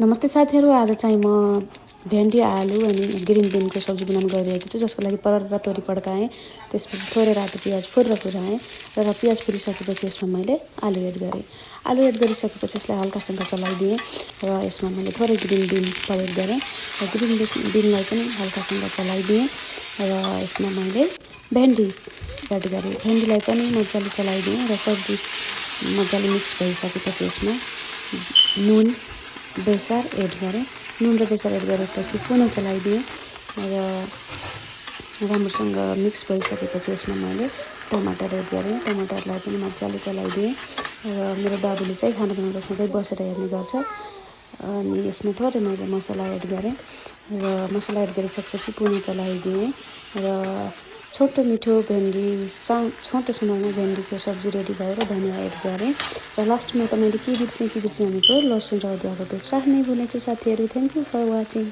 नमस्ते साथीहरू, आज चाहिँ म भेन्डी आलु अनि ग्रिन बिनको सब्जी बनाउन गइरहेको छु, जसको लागि परर र तोरी पड्काएँ। त्यसपछि थोरै रातो प्याज फुरेर पुऱ्याएँ र प्याज फुरिसकेपछि यसमा मैले आलु एड गरेँ। आलु एड गरिसकेपछि यसलाई हल्कासँग चलाइदिएँ र यसमा मैले थोरै ग्रिन बिन प्रयोग गरेँ र ग्रिन बिनलाई पनि हल्कासँग चलाइदिएँ र यसमा मैले भेन्डी एड गरेँ। भेन्डीलाई पनि मजाले चलाइदिएँ र सब्जी मजाले मिक्स भइसकेपछि यसमा नुन बेसार एड गरेँ। नुन र बेसार एड गरेपछि पुनः चलाइदिएँ र राम्रोसँग मिक्स भइसकेपछि यसमा मैले टमाटर एड गरेँ। टमाटरलाई पनि मजाले चलाइदिएँ र मेरो बाबुले चाहिँ खाना बनाउँदा सधैँ बसेर हेर्ने गर्छ। अनि यसमा थोरै मैले मसला एड गरेँ र मसला एड गरिसकेपछि पुनः चलाइदिएँ र छोटो मिठो भेन्डी छोटो समयमा भेन्डीको सब्जी रेडी भयो र धनिया एड गरेँ र लास्टमा त मैले के बिर्सेँ भनेको लसुन र अदुवाको पेस्ट राख्नै भुलेछु साथीहरू। Thank you for watching.